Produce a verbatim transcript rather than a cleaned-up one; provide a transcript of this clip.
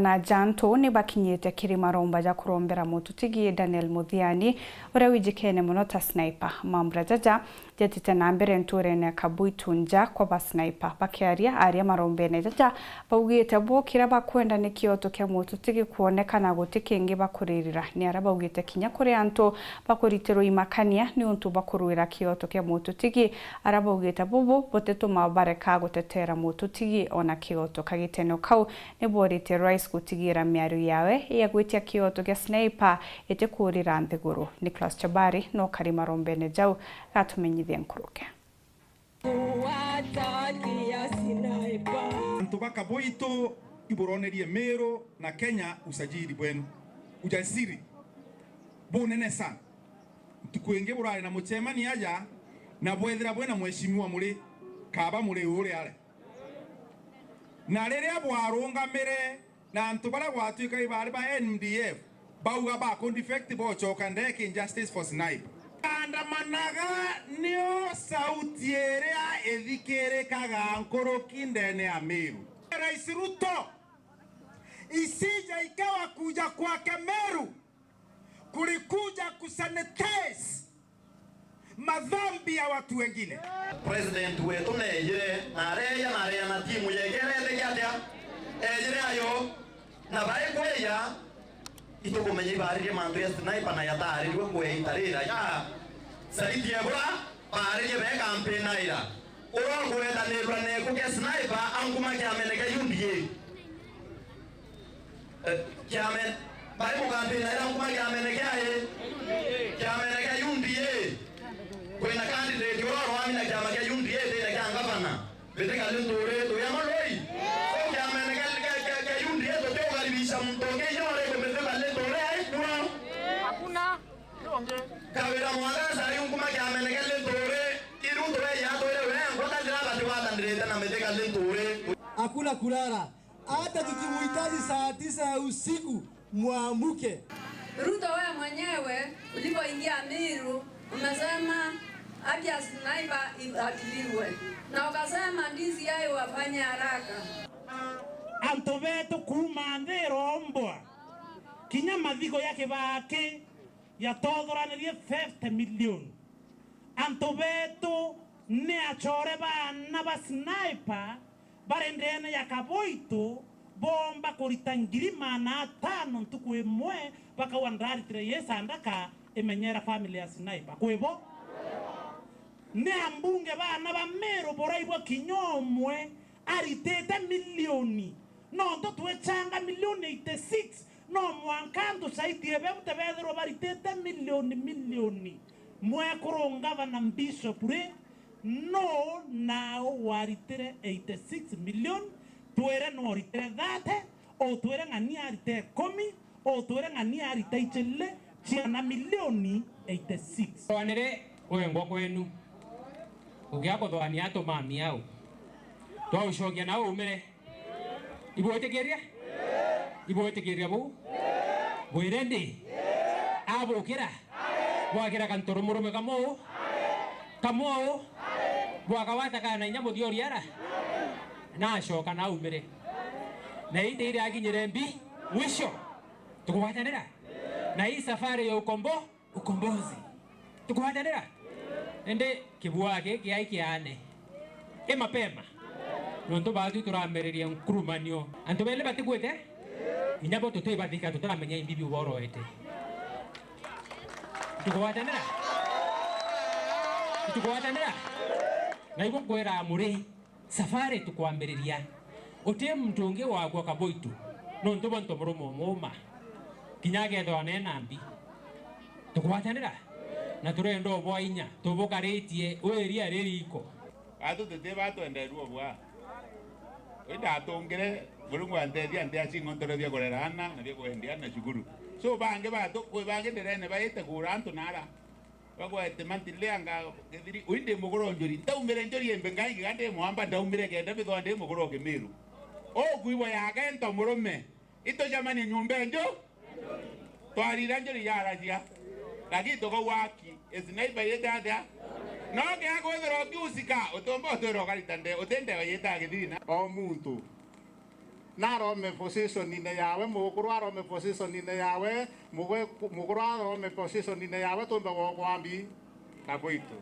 Na ja antu ni bakinyite kiri maromba ja kurombera mututigi Daniel Muthiani, uria wijikene mono ta sniper. Mambura jaja jetite na mbere nturene ya Kabuitu nja kwa ba sniper. Bakiaria aria marombene jaja, baugite bo kiria bakwenda ni kioto kia mututigi kwoneka na guti kingi bakuririra. Ni aria baugite kinya kuri antu bakuritirwa imakania ni untu bwa kurwira kioto kia mututigi, aria baugite bubu butituma bareka gutetera mututigi ona kioto. Kagitene kau ni boritie Rais gutigira miario yawe ya gwitia kioto kia sniper itikurira nthiguru. Nicholas Chabari no kari marombene jau gatumenyithie nkuruke. Antu ba Kabuitu iburonerie Meru na Kenya usajili bwenu. Ujasiri bunene sana. Ntuku ingi burari na mucemani aja na bwethira bwina mheshimiwa muri kaba muri uri are. Na riria bwarungamire na antu baria gwatuika ibari ba N D F, bauga baku defect bocoka ndeki justice for sniper. Andamanaga nio sauti iria ithikirikaga nkuruki ndene ya Meru. Rais Ruto, isija ikawa kuja kwake Meru, kulikuja kusanitize madhambi ya watu wengine. President wetu neejire na areeja na areana timu yeke ereetheke atia? Eejire ayo na baikwija itukumenya ibaaririe mantu ya sniper na yataaririrwe kueita rira ya saliti ebura baaririe be campaign aira. Uria ukuetanirwa neku ke sniper ankuma kiamene kia U D A. Eh, kiamen-, bari mukampeni na ira nkuma kiamene kia i? Kiamene kia U D A. Kwina candidate ura urwami na kiama kia U D A tine kia ngavana. Mbitiga ni nturi tuya maloi. So kiamene kia, kia, kia, kia U D A tutiukaribisha muntu ungi inya uriku mbitiga ni nturi ai kura. Hakuna. Kawira mwanka sai nkuma kiamene kia ni nturi. Iru tureya twire wengwa kathira batiwatanirite na mbitiga ni nturi. Hakuna kulala. Hata tukimuhitaji saa tisa ya usiku, muamuke. Ruto, wewe mwenyewe ulipoingia Meru umesema haki ya sniper ifuatiliwe, na ukasema D C I wafanye haraka. Antu betu kuuma nthi irombwa, kinya mathigo ya Kibaki yatothoranirie fifty million. Antu betu ni achore baana ba sniper bari ndene ya Kaboito boomba kurita ngiri maana atano ntuku imwe, bakauga ndaritire yi sandaka imenyera family ya sniper. Kwi bo? Ni ambunge baana ba Meru buraigua kinya umwe aritite milioni. Nontu twechanga milioni eighty six, no mwanka antu caitie beu tebethirwa baritite milioni, milioni. Mwekuru ngavana Bishop ri, no nao waritire eighty six million? Twire no oritire thirty, utwire ng'ania arite ikumi, utwire ng'ania arite ichilile ciana milioni eighty six. Twanire wengwa kwenu. Ugia kuthwania atumami au. Twaucokia nao umire. Ibwitikiria? Ibwitikiria buu? Bwire ndi? Abukira? Bwakira kantu rumurume kamwe uu? Kamwe uu? Bwakawata kana inya muthiori ara? Nacoka naumire. Na indi iria akinyire mbi, mwisho. Tukugwatanira? Na hii safari ya ukombo-, ukombozi. Tukugwatanira? Indi kibua giki kiai kiaane. I mapema. Nontu baatwi turambiriria nkurumanio. Antu bene batikuite? Inya bo tutibathika, tutaramenya imbibi uboroete. Tukugwatanira? Tukugwatanira? Na ibo nkwira muri. Safari tukwambiriria. Uti muntu ungi wagwa Kaboito, nontu bo ntomurume umwe uma. Kinya akethirwa neena mbi. Tukugwatanira? Na turenda ubwa inya, tubukaritie, wi iria ririko. Atu tuti ba twenderua ubwa. Wi ndatungire, Murungu antethia, nti acing'ontore bia kurera ana, na bia kwendia ana cukuru. So bangi batu, kwi bangi ndirene baite kura antu nara. Bagwete mantile anga githiri, ui ndi muguro njuri. Ntaumire njuri imbe ngai giga ndi mwamba, ndaumire kenda bithwa ndi muguro Kimiru. Ukuigua yaga ento murume. Itujamanie nyumba enju. Twarira njuri yaracia. Lakini tukauga aki, sniper yete atia? No kia kwithirwa ukiusika, utomba utwira ukarita nde, uti ndewa yeta githina. O muntu narome positionine yawe, mukuru arome positionine yawe, mugwe-, mukuru arome positionine yawe, tumbe gwokwa mbi na gwitu.